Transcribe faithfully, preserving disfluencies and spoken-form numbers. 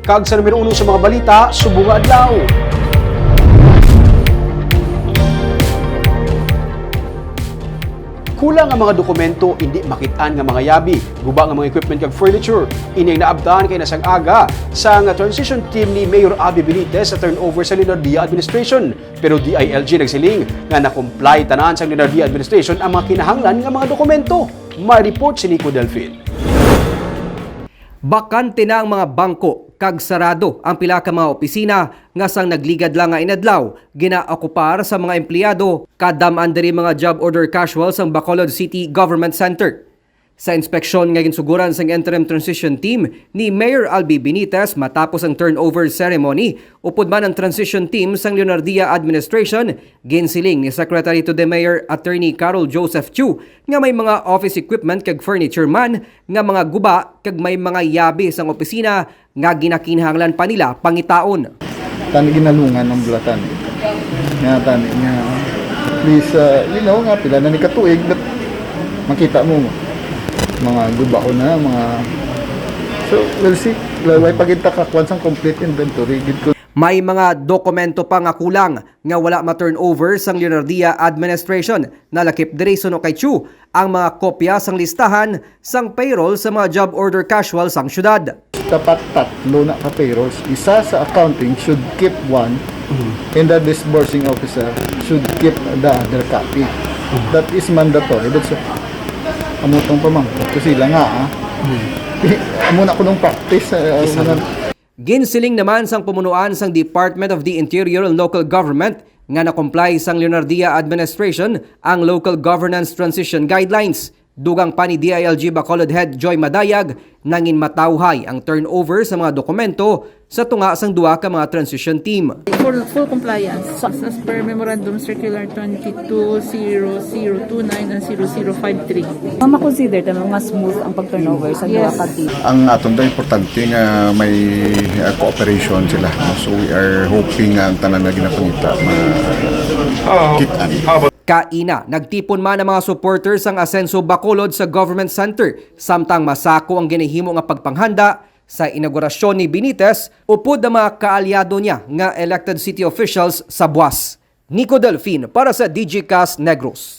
Kag sa numero uno sa mga balita subong nga adlaw. Kulang ang mga dokumento, indi makit-an nga mga yabi, guba nga mga equipment kag furniture. Ini ang naabtan kay nasag-aga sang transition team ni Mayor Abby Benitez sa turnover sa Leonardia administration. Pero D I L G nagsiling nga na-comply tanan sang Leonardia administration ang mga kinahanglan nga mga dokumento. May report si Nico Delfin. Bakante na ang mga bangko kag sarado ang pila ka mga opisina nga sang nagligad lang nga inadlaw ginaokupar sa mga empleyado, kadam-an diri mga job order casual sang Bacolod City Government Center. Sa inspeksyon nga ginsuguran sang interim transition team ni Mayor Albi Benitez matapos ang turnover ceremony, upod man ang transition team sang Leonardia administration, ginsiling ni Secretary to the Mayor Attorney Carol Joseph Chu nga may mga office equipment kag furniture man nga mga guba kag may mga yabi sang opisina nga ginakinahanglan pa nila pangitaon. Tani ginalungan ang bulatan. Nga tani nga, please, uh, you know, nga pila na ni katuig, but makita mo mga gubaon na, mga, so, we'll see. Way pa gid ta kakuan sang complete inventory gid ko. May mga dokumento pa nga kulang nga wala ma-turnover sang Leonardia administration. Nalakip diri suno kay Chu ang mga kopya sang listahan sang payroll sa mga job order casual sang syudad. Dapat tatlo na ka payrolls. Isa sa accounting should keep one, and the disbursing officer should keep the other copy. That is mandatory. That's, amo tong pamangkot ko sila nga, ah. Amo na ko nung practice, ah, Isa amo na. Ginsiling naman sang pumunuan sang Department of the Interior and Local Government nga na-comply sang Leonardia administration ang Local Governance Transition Guidelines. Dugang pa ni D I L G Bacolod Head Joy Madayag, nangin matawhay ang turnover sa mga dokumento sa tunga sang duha ka mga transition team. Full, full compliance. As per Memorandum Circular twenty-two zero zero two nine and zero zero five three. Ma'am, ma-consider ta, ma'am, nga smooth ang pag-turnover sa duha ka team? Ang aton daw importante nga may, uh, cooperation sila, no? So we are hoping nga ang tanan nga ginapangita ma- Oo. Kit-an. Kaina, nagtipon man ang mga supporters sang Asenso Bacolod sa Government Center, samtang masako ang ginahimo nga pagpanghanda sa inaugurasyon ni Benitez upod ang mga kaalyado niya nga elected city officials sa buas. Nico Delfin para sa Digicast Negros.